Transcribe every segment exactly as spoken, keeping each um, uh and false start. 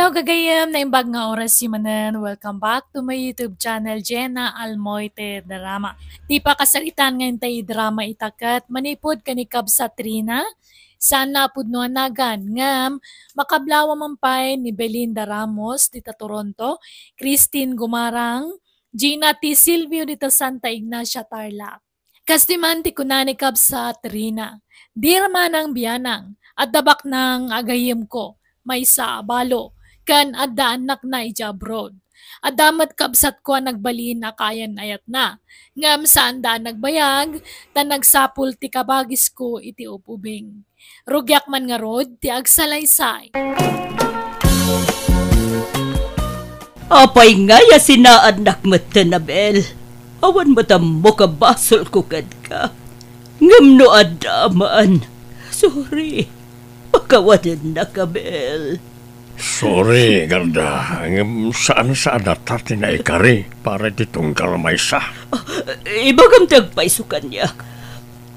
Hello, gagayem, naimbag nga oras manen. Welcome back to my YouTube channel, Jenna Almoite Drama. Ti pakasaritaan nga intay drama ita ket manipud ken ni Kabsat Rina, saan a pudno a nagan, ngem makablawa man pay ni Belinda Ramos dita Toronto, Christine Gumarang, Gina T. Silvio dita Santa Ignacia, Tarlac. Kastoy man ti kuna ni Kabsat Rina, "Di ramanang bianang, adda baknang agayemko, maysa a balo, ken adda annakna idiay abroad. Adda met kabsatko a nagbalin a kaayan-ayatna, ngem saanda a nagbayag, ta nagsapul ti kabagisko iti ub-ubing. Rugiak man ngarud ti agsalaysay." Apay ngay a sinaannak metten, Abel? Awan met ammok a basolko kenka. Ngem no adda man, sorry. Pakawanennak, Abel. Sorry, Garda. Ngem saan-saan a ta ti naikari para iti tunggal maysa. Ah, ibagam ti agpayso kaniak.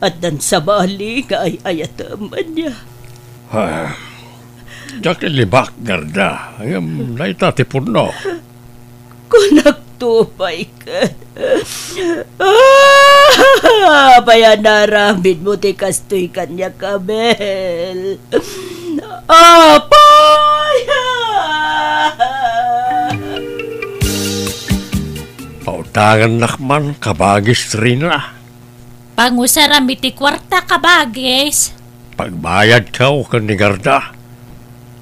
Addan sabali nga ay-ayatem, ania? Ah, diak ilibak, Garda, ngem dayta ti pudno. Kunakto pay ket. Ah, apay a naaramidmo ti kastoy kaniak, Abel? Apay! Pautangannak man, kabagis Rina. Pangusaram iti kuarta, kabagis. Pagbayadkaw ken ni Garda.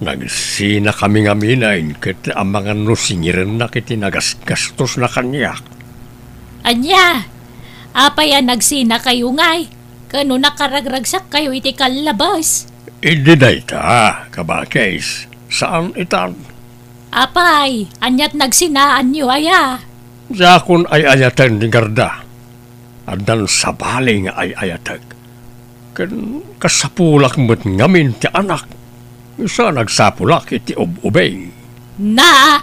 Nagsinakami ngamin ket amangan no singirennak iti nagasgastosna kaniak. Ania? Apay a nagsinakayo ngay? Ken no nakaragragsakkayo iti kallabes? Idi dayta, kabagis, saan itan. Apay, aniat nagsinaanyo aya? Diakon ay-ayaten ni Garda. Addan sabali nga ay-ayatek. Ken kasapulak met ngamin ti anak. Isu a nagsapulak iti ub-ubing. Na,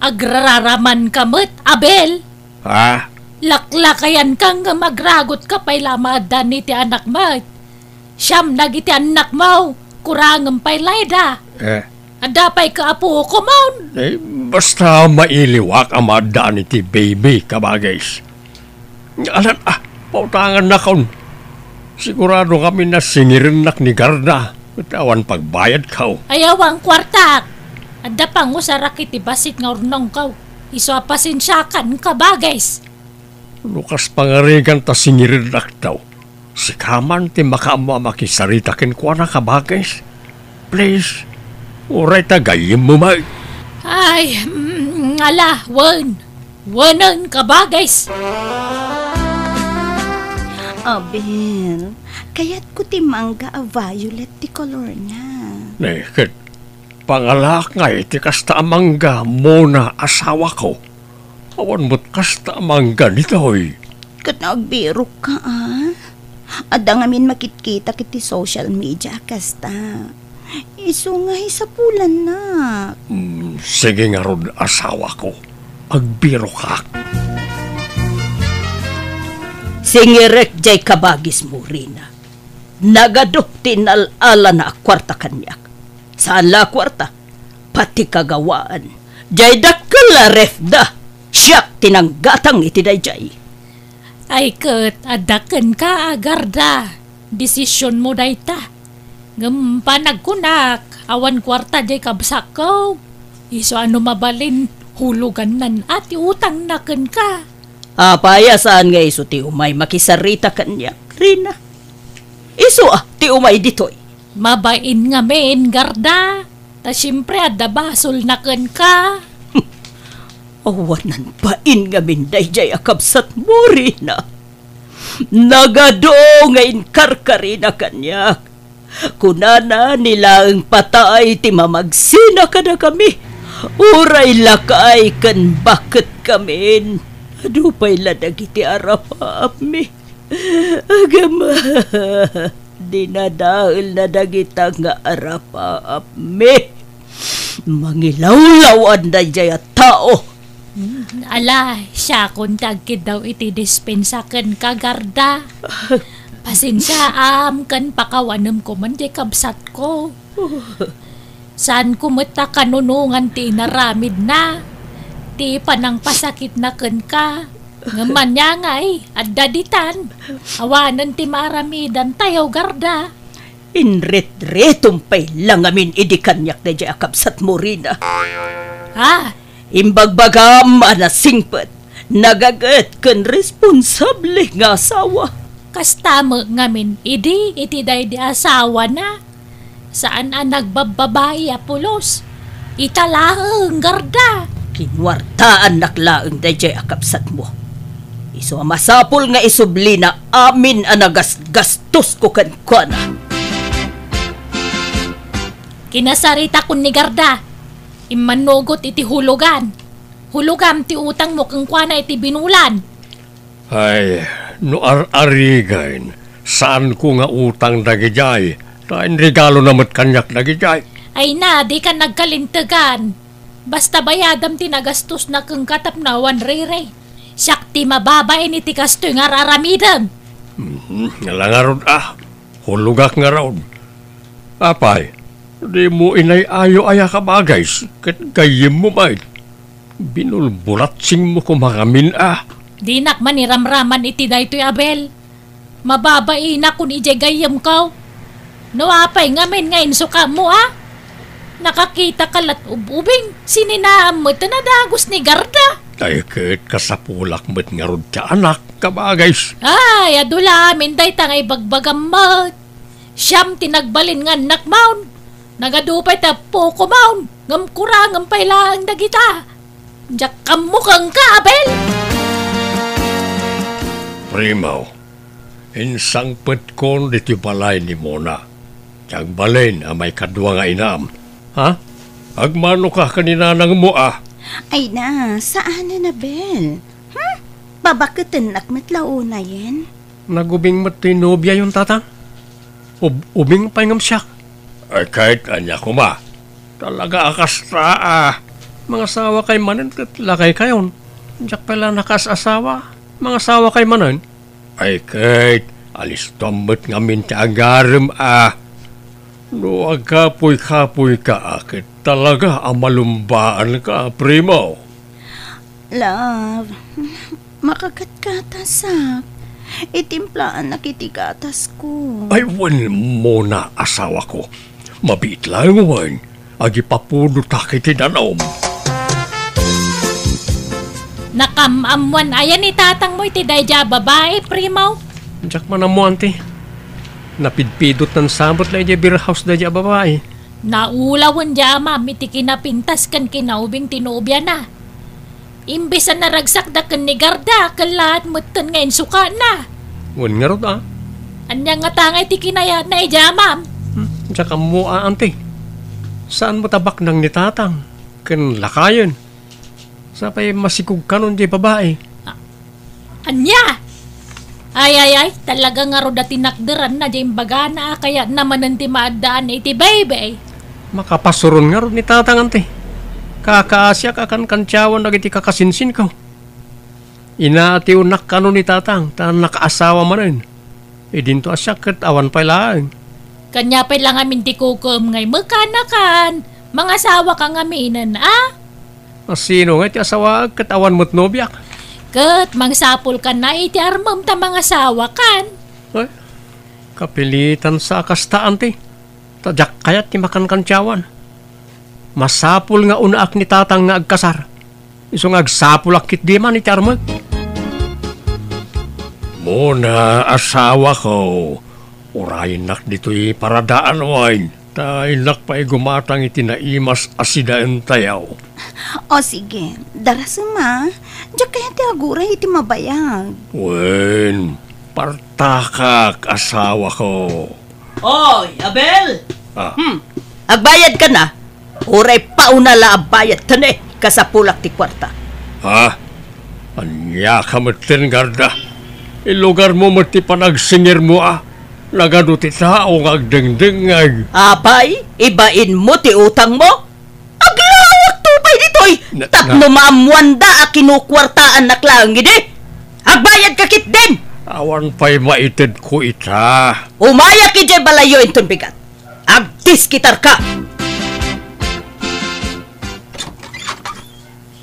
agrararamanka met, Abel. Ha? Laklakayanka ngem agragutka pay la a maaddaan iti anak met. Siam dagiti annakmo, kurangem pay layda. Eh. Adda pay kaapuko man. Eh, basta mailiwak a maaddaan iti baby, kabagis. Alan, ah, pautangannakon. Sigurado ngamin a singirennak ni Garda, ket awan pagbayadko. Ayaw a kuartak. Adda pangusarak iti bassit nga urnongko. Isu a pasensiakan, kabagis. No kas pangarigan ta singirennak daw, sika man ti makaammo a makisarita kenkuana, kabagis. Please, uray ta gayyemmo met. Ay, mm, ala, wen. Wenen, kabagis. Abel, kayatko ti mangga a violet ti kolorna. Ne, ket pangalaak ngay ti kasta a mangga, Mona, asawako. Awan met kasta a mangga ditoy. Ket agbirokka, a? Adda ngamin makitkitak iti social media a kasta. Isu nga isapulannak. Mm, sige ngarud, asawako. Agbirokak. Singirek jay kabagismo, Rina. Nagadu ti inal-alana a kuarta kaniak. Saan la a kuarta, pati kagawaan. Jay dakkel a refda, siak ti nanggatang iti dayjay. Ay ket, adda kenka, Garda. Desisionmo dayta. Ngem panagkunak, awan kuarta jay kabsatko. Isu a no mabalin, huloganna ti utangna kenka. Apay a saan nga isu ti umay makisarita kaniak, Rina? Isu a ti umay ditoy. Mabain ngamin, Garda. Ta siempre, adda basolna kenka. Awanan bain ngamin dayjay a kabsatmo, Rina. Nagadu nga inkarkarina kaniak. Kunana, ni laeng patay ti mamagsina kadakami. Uray lakay ken baketkamin, adu pay la dagiti arapaapmi. Agama, dinadaelna dagita nga arapaapmi. Mangilawlaw dayjay a tao. Mm, ala, siakon ti agkiddaw iti dispensa kenka, Garda. Pasensiaam ken pakawanem koman ti kabsatko. Saanko met a kanunongan ti inaramidna, ti panangpasakitna kenka. Ngem ania ngay, adda ditan. Awanen ti maaramidantayo, Garda. Inritritmo pay la ngamin idi kaniak daydiay a kabsatmo, Rina. Ha? Imbagbagam a nasingpet, nagaget ken responsable nga asawa. Kasta met ngamin idi iti daydi asawana. Saan a nagbabbabai a pulos. Ita laeng, Garda. Kinuartaannak laeng daydiay a kabsatmo. Isu a masapul nga isublina amin a nagasgastosko kenkuana. Kinasaritakon ni Garda. Immanugot iti hulugan. Hulogam ti utangmo kenkuana iti binulan. Ay, no ar-arigen, saanko nga utang dagidiay, ta inregalona met kaniak dagidiay. Ay na, dika nagkalintegan. Basta bayadam ti nagastosna kenka tapno awan riri. Siak ti mababain iti kastoy nga ar-aramidem. Mhm, ala ngarud a, hulogak ngarud. Apay, dimo inay-ayo aya, kabagis, ket gayyemmo met. Binulbulatsingmo koma ngamin a. Dinak maniramraman iti daytoy, Abel. Mababainak kun idiay gayyemko. No apay ngamin nga insukammo a? Nakakitaka la't ub-ubing, sininaam met a dagus ni Garda. Ay ket kasapulak met ngarud ti anak, kabagis. Ay, adu la amin dayta nga ibagbagam met. Siam ti nagbalin nga annakmon. Nagadu pay ti appokomon, ngem kurangem pay laeng dagita. Diak ammo kenka, Abel! Primo, insangpetkon ditoy balay ni Mona. Ti agbalin a maikadua nga inam. Ha? Agmanoka ken ni nanangmo a. Ay na, saanen, Abel. Hmm? Babaketennak met la unayen. Nagubing met toy nobiayon, Tatang. Ub-, ubing pay ngem siak. Ay, ket ania koma? Talaga a kasta a. Mangasawakay manen ket lakaykayon. Diak pay la nakaas-asawa. Mangasawakay manen. Ay, ket alistuam met ngamin ti agarem a. No agkapuy-kapuyka a ket talaga a malumbaanka, Primo. Love, makagatgatasak. Itimplaannak iti gatasko. Ay, wen, Mona, asawako. Mabiit laeng wen, agipapudotak iti danum. Nakam-ammoan aya ni tatangmo iti daydiay a babai, Primo? Diak man ammo, Auntie. Napidpidotnan sa met la idiay beer house daydiay a babai. Naulawen di amam iti kinapintas ken kinaubing ti nobiana. Imbes a naragsakda ken ni Garda, kellaat metten nga insukana. Wen ngarud a. Ania ngata ngay ti kinayatna idi amam? Hmm, diak ammo a, Auntie. Saan met a baknang ni Tatang ken lakayen. Sapay masikogkanon diay babai. A-, ania? Ay, ay, ay, talaga ngarud a tinakderanna diay imbagana a kayatna manen ti maaddaan iti baybay. Makapasuron ngarud ni Tatang, Auntie. Kakaasiak a kankantiawan dagiti kakasinsinko. Inaatiwnak kano ni Tatang ta nakaasawa manen. Idinto a siak ket awan pay laeng. Kania pay la ngamin ti kukuem nga imekanakan, mangasawaka ngaminen a? A sino ngay ti asawaek ket awan met nobiak? Ket mangsapulkan a iti armem ta mangasawakan. Ay, kapilitan sa a kasta, Auntie. Ta diak kayat ti makankantiawan. Masapul nga unaak ni Tatang nga agkasar. Isu nga agsapulak ketdi man iti armek. Mona, asawako, urayennak ditoy paradaan wine, ta innak pay gumatang iti naimas a sidaentayo. O sige, darasem a. Diak kayat ti aguray iti mabayag. Wen, partakak, asawako. Oy, Abel! Ah. Hmm. Agbayadkan a? Uray pauna la a bayadkan, eh, kasapulak ti kuarta. Ha? Ania ka metten, Garda? Ilugarmo met ti panagsingirmo a. Nagadu ti tao nga agdengdengngeg. Apay, ibainmo ti utangmo? Aglawakto pay ditoy, na-, tapno na- maammoanda a kinukuartaannak laeng idi. Agbayadka ketdin! Awan pay maitedko ita. Umayak idiay balayyo inton bigat. Agdiskitarka!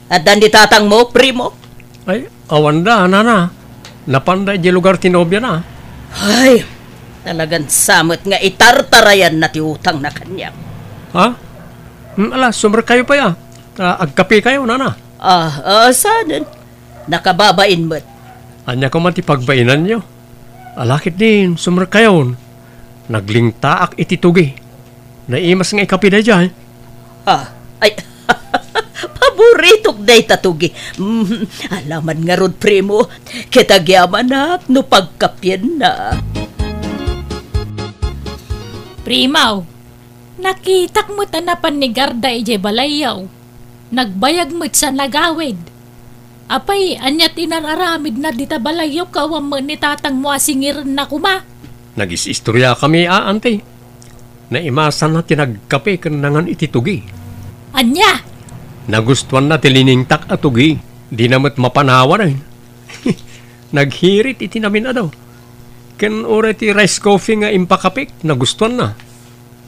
Adda ni tatangmo, primo? Ay, awanda, nana. Napanda idiay lugar ti nobiana. Ay, talagan sa met nga itartarayanna ti utangna kaniak. Ha? Hmm, ala, sumrekkayo pay, a. A, agkapekayo, nana. A, a, sanen? Nakababain met. Ania koma ti pagbainanyo? Ala ketdin, sumrekkayon. Naglingtaak iti tugi. Naimas nga ikapi daydiay. Ha? Ay, paboritok dayta tugi. Mm, alaman ngarud, primo, ket agyamanak no pagkapienna. Primo, nakitak met a napan ni Garda idiay balayyo. Nagbayag met sa nagawid. Apay, ania ti inar-aramidna dita balayyo ket awan met ni tatangmo a singirenna koma? Nagis-istoriakami a, anti. Naimasanna ti nagkape ken nangan iti tugi. Ania? Nagustuanna ti liningtak a tugi. Dina met mapanawan, ay. Naghirit iti namin-adu. Ken uray ti rice coffee nga impakapek, nagustuanna.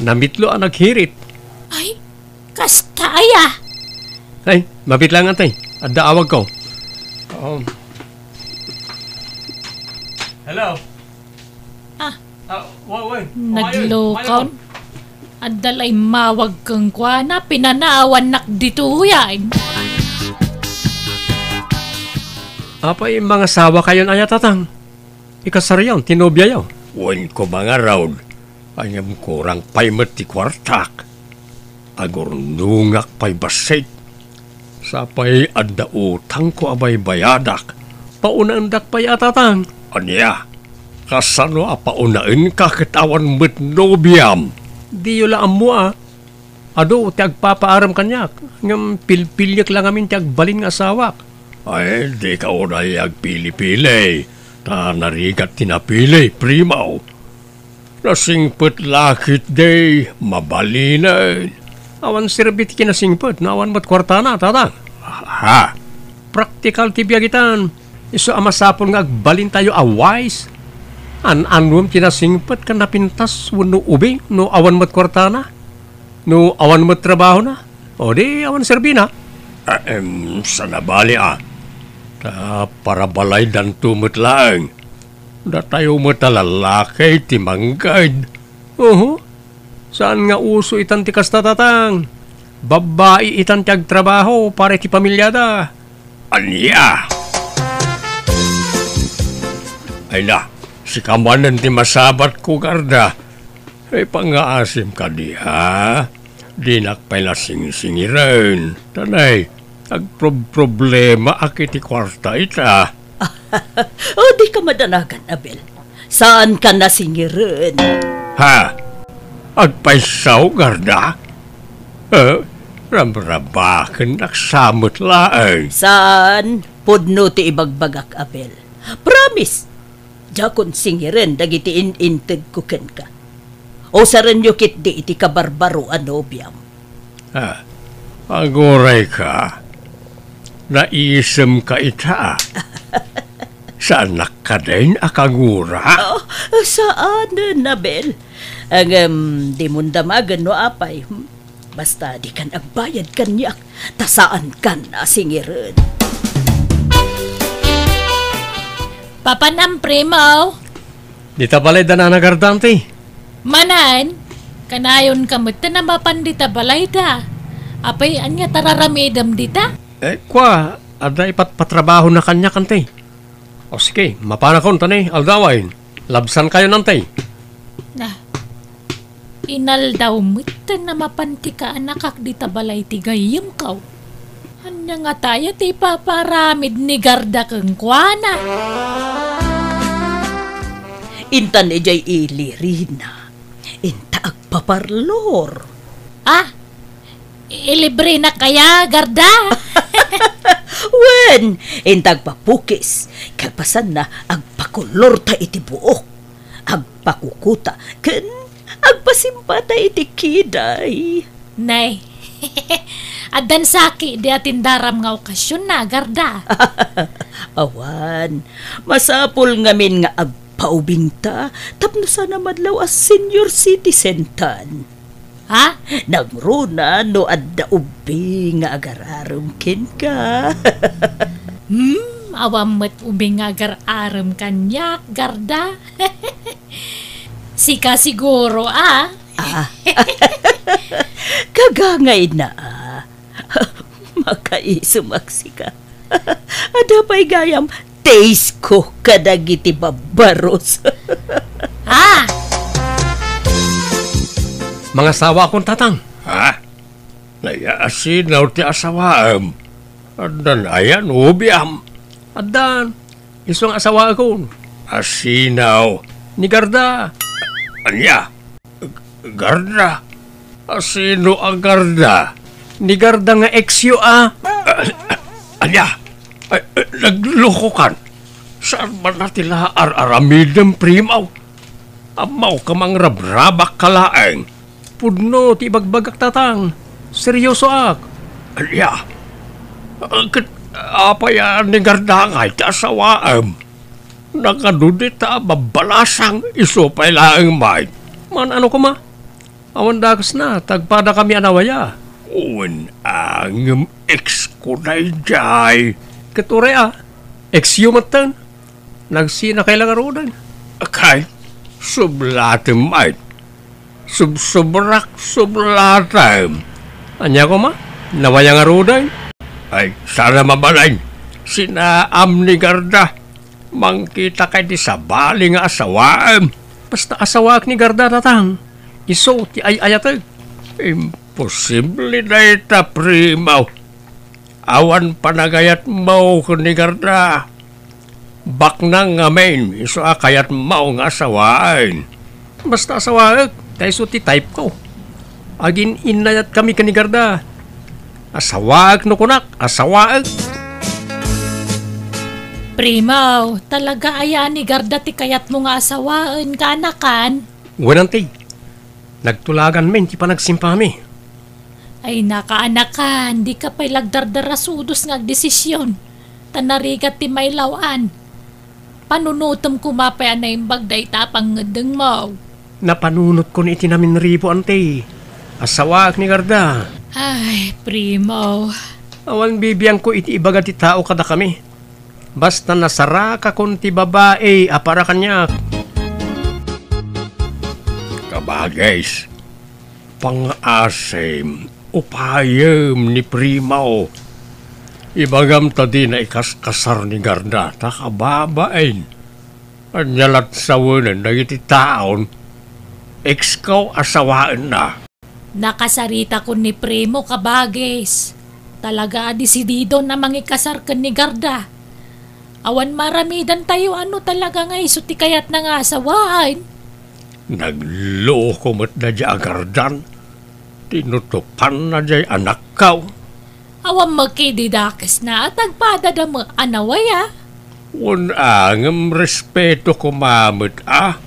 Namitlo a naghirit. Ay, kasta aya? Ay, mabit lang, atay. Adda awagko. Um, hello? Ah. Ah, wa-, wa-, Naglokaw. Adda la immawag kenkuana, pinanawannak ditoy, ay. Apay, mangasawa kayon aya, tatang? Ikasaryo ti nobiayo. Wen ko mangarud, ngem kurang pay met ti kuartak. Agurnongak pay bassit. Sapay adda utangko a baybayadak. Paunaendak pay a, tatang. Ania? Kasano a paunaenka ket awan met nobiam? Diyo la ammo a. Adu ti agpapaaram kaniak, ngem pilpiliek la ngamin ti agbalin nga asawak. Ay, dika unay agpili-pili, ta narigat ti napili, primo. Nasingpet la ketdi, mabalinen. Awan serbi ti kinasingpet, no awan met kuartana, tatang. Ha? Praktikal ti biag itan. Isu a masapul nga agbalintayo a wise. An-anuem ti nasingpet ken napintas wenno ubing no awan met kuartana? No awan met trabahona? O di awan serbina? Ahem, saan a bali a. Ta parabalaydanto met laeng. Datayo met a lalaki ti mangged. Uhu. Saan nga uso itan ti kasta, tatang. Babbai itan ti agtrabaho para iti pamiliada. Ania? Ay na, sika manen ti masabatko, Garda. Ay, pangngaasim kadi, ha? Dinak pay nasingsingiren. Tanay, agprob-problemaak iti kuarta ita. O, dika madanagan, Abel. Saanka nasingiren. Ha? Agpaysaw, Garda? Eh, ramrabakennak sa met laeng. Saan? Pudno ti ibagbagak, Abel. Promise! Diakon singiren dagiti in-intedko kenka. Usarenyo ketdi iti kabarbaro a nobiam. Ah, agurayka. Naisemka ita. Saannak kadin a kagura? Oh, saanen, Abel. Ngem, dimon damagen no apay. Hmm? Basta dikan agbayad kaniak, ta saankan a singiren. Papanam, primo. Dita balay da Nana Garda, anti. Manen, kanayonka met ta mapan dita balay da. Apay, ania ta raramidem dita? Eh, kua, adda ipatpatrabahona kaniak, anti. O sige, mapanakon ta ni aldawen. Labsankayo, anti. Na, inaldaw met ta mapan ti kaanakak dita balay ti gayyemko. Ania ngata aya ti ipaparamid ni Garda kenkuana? Intan idiay ili, Rina. Inta agpaparlor. Ah, ilibrena kaya, Garda? Wen, inta agpapukis. Kalpasanna, agpakolorta iti buok. Agpakukuta. Ken agpasimpata iti kiday. Nay, addan saki di atindaram nga okasionna, Garda. Awan, masapul ngamin nga agpaubingta tapno saan a madlaw a senior citizen tan. Ha? Nangruna no adda ubing nga agar-arem kenka. Hmm, awan met ubing nga agar-arem kaniak, Garda. Sika siguro, a. Ah. Kagangayna, a. Makaisumak sika. Adda pay gayam taste ko kadagiti babbaros. Ah! Mangasawakon, Tatang. Ha? Naya, asino ti asawaem? Addan aya no biam? Addan. Isu nga asawaekon. Asino? Ni Garda. Ania? Garda? Asino a Garda? Ni Garda nga ex-yo a. Ania? Ay, naglukokan. Saan man na ti laar aramidem, Primo? Ammok a mangrabrabak ka laeng. Pudno ti ibagbagak, Tatang. Seryosoak. Ania? Ket apay a ni Garda ngay ti asawaem? Nakadudit a babbalasang isu pay laeng met. Man-ano koma? Awan dakesna, tagpadakami a nawaya. Wen a ngem ex ko daydiay. Ket uray a, ex-yo metten. Nagsinakay la ngaruden. Kay, sublatem met. Subsobrak, sublatem. Ania koma? Nawaya ngaruden? Ay, saan a mabalin. Sinaam ni Garda. Mangkitakay ti sabali nga asawaem. Basta asawaek ni Garda, Tatang. Isu ti ay-ayatek. Imposible dayta, Primo. Awan panagayatmo ken ni Garda. Baknang ngamin, isu a kayatmo nga asawaen. Basta asawaek, ta isu ti type ko. Agin-innayatkami ken ni Garda. Asawaek no kunak, asawaek. Primo, talaga aya ni Garda ti kayatmo nga asawaen, kaanakan? Wen, anti. Nagtulaganmin ti panagsimpami. Ay, nakaanakan, dika pay la agdardarasudos nga agdesision, ta narigat ti mailaw-an. Panunotem koma pay a naimbag dayta a pangngeddengmo. Napanunotkon iti naminribo, anti. Asawaek ni Garda. Ay, Primo. Awan bibiangko iti ibaga ti tao kadakami. Basta nasarakakon ti babai a para kaniak. Kabagis, pangaasim, upayem ni Primo. Ibagam ta dina ikaskasar ni Garda, ta kababain. Ania lat sawenen dagiti taon, ex ko a sawaenna. Nakasaritakon ni Primo, kabagis. Talaga a desididon a mangikasar ken ni Garda. Awan maaramidantayo a no talaga nga isu ti kayatna nga asawaen. Nagloko met daydiay a Gardan. Tinutopanna diay anakko. Awan met ketdi dakesna a tagpadada met a nawaya. Wen a, ngem respeto koma met a.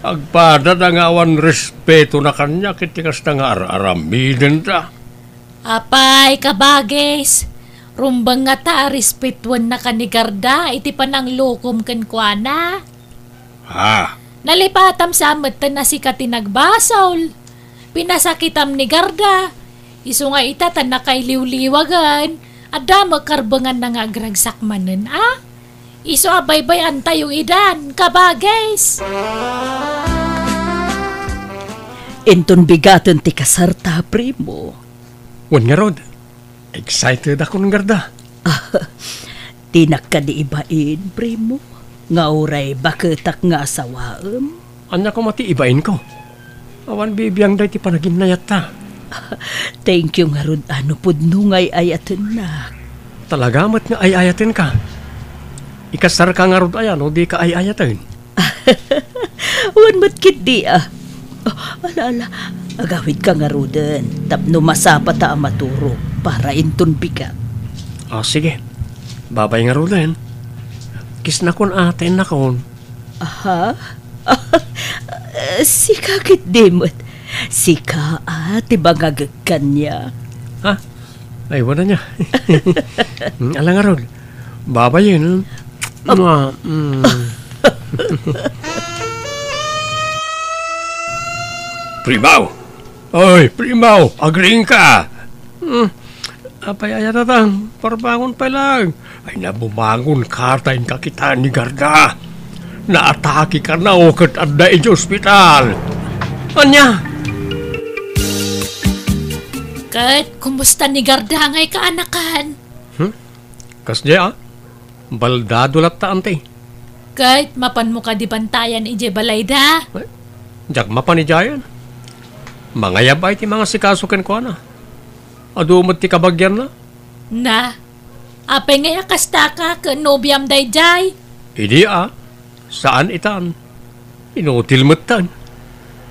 Agpadada nga awan respetona kaniak iti kasta nga ar-aramidenda. Apay, kabagis, rumbeng ngata a respetuennaka ni Garda iti pananglokom kenkuana? Ha? Nalipatam sa metten a sika ti nagbasol. Pinasakitam ni Garda. Isu nga ita ta nakailiwliwagen. Adda met karbenganna nga agragsak manen, a? Isu a baybay-antayo idan, kabagis. Inton bigaten ti kasarta, Primo. Wen ngarud, excited akon, Garda. Dinak kadi ibain, Primo, nga uray baketak nga asawaem? Ania koma ti ibainko? Awan bibiang daydi panaginayatta. Thank you ngarud a no pudno nga ay-ayatennak. Talaga met nga ay-ayatenka. Ikasarka ngarud aya no dika ay-ayaten? Wen met ketdi a. Oh, ala, ala. Agawidka ngaruden tapno masapata a maturog para inton bigat. Ah, sige. Babay ngaruden. Kisnakon a, ta innakon. Aha. Sika ketdi met. Sika a ti bangagek kaniak. Ha? Ay, wala niya. Mm, ala ngarud. Babayen, eh. Ap- Mua, mm. Primo! Oy, Primo, agriingka? Hmm, apay aya tatang, parbangon pay laeng. Ay, nabumangon ka ta inka kitaan ni Garda. Naatake ka na o ket adda iti ospital. Ania? Ket, kumusta ni Garda ngay kaanakan? Hmm? Kasdiay a? Baldado latta, anti. Ket mapanmo kadi bantayan idiay balayda? Ay, diak mapan idiayen. Mangayab ay ti mangasikaso kenkuana. Adu met ti kabagianna. Na, apay ngay a kastaka ken nobiam daydiay? Idi a, saan itan. Inutil metten.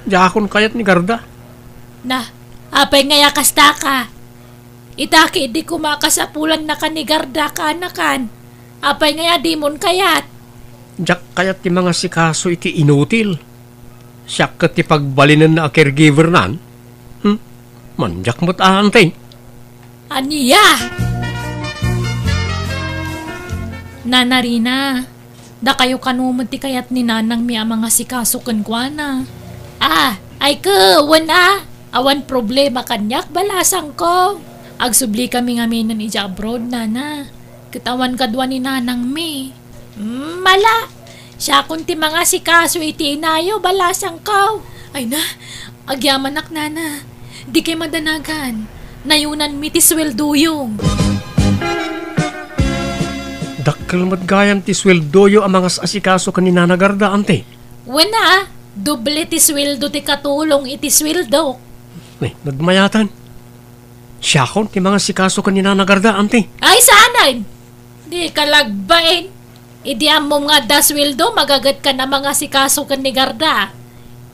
Diakon kayat ni Garda. Na, apay ngay a kastaka? Ita ketdi koma a kasapulannaka ni Garda kaanakan. Apay ngay a dimon kayat? Diak kayat ti mangasikaso iti inutil. Siak ket ti pagbalinenna a caregivernan. Hmm? Mandiak met a, anti. Ania? Nana Rina, dakayo kano met ti kayat ni nanangmi a mangasikaso kenkuana? Ah, ay ket, wen a. Awan problema kaniak, balasangko. Agsublikami ngaminen idiay abroad, nana. Ket awan kadua ni nanangmi. Mm, mala. Siakon ti mangasikaso iti inayo, balasangko. Ay na, agyamanak, nana. Dikay madanagan. Nayunanmi ti sueldoyo. Dakkel met gayam ti sueldoyo a mangas-asikaso ken ni Nana Garda, anti. Wen a, doble ti sueldo ti katulong iti sueldok. Ay, nagmayatan. Siakon ti mangasikaso ken ni Nana Garda, anti. Ay, saanen? Dika lagbain. Idi ammom nga adda sueldo, magagetka a mangasikaso ken ni Garda.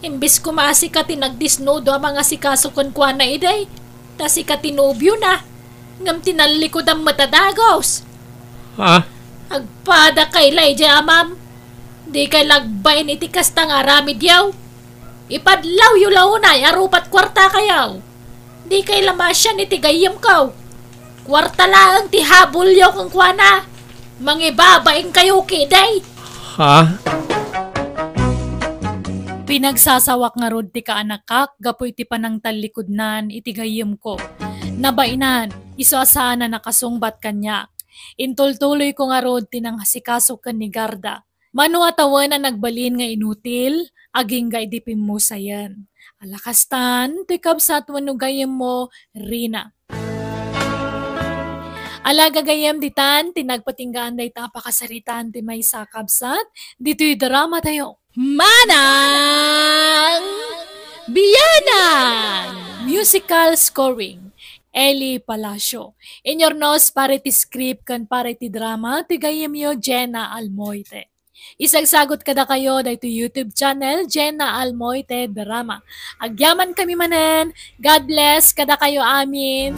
Imbes koma a sika ti nagdisnudo a mangasikaso kenkuana idi, ta sika ti nobiona. Ngem tinallikodam met a dagus. Ha? Agpadakay la idiay amam. Dikay lagbain iti kasta nga aramidyo. Ipadlawyo la unay a rupat kuartakayo. Dikay la maasian iti gayyemko. Kuarta laeng ti habulyo kenkuana. Mangibabainkayo ketdi. Ha? Pinagsasawak ngarud ti kaanakak gapu iti panangtallikudnan iti gayyemko. Nabainan, isu a saan a nakasungbat kaniak. Intultuloyko ngarud ti nangasikaso ken ni Garda. Mano a tawen a nagbalin nga inutil, agingga idi pimmusayen. Ala kastan, toy kabsat wenno gayyemmo, Rina. Ala gagayyem, ditan ti nagpatinggaan dayta a pakasaritaan ti maysa a kabsat, ditoy dramatayo. Manang Bianang! Musical scoring, Eli Palacio. Inyurnos para iti script ken para iti drama, ti gayyemyo, Jenna Almoite. Isagsagut kadakayo daytoy YouTube channel, Jenna Almoite Drama. Agyamankami manen. God bless kadakayo amin.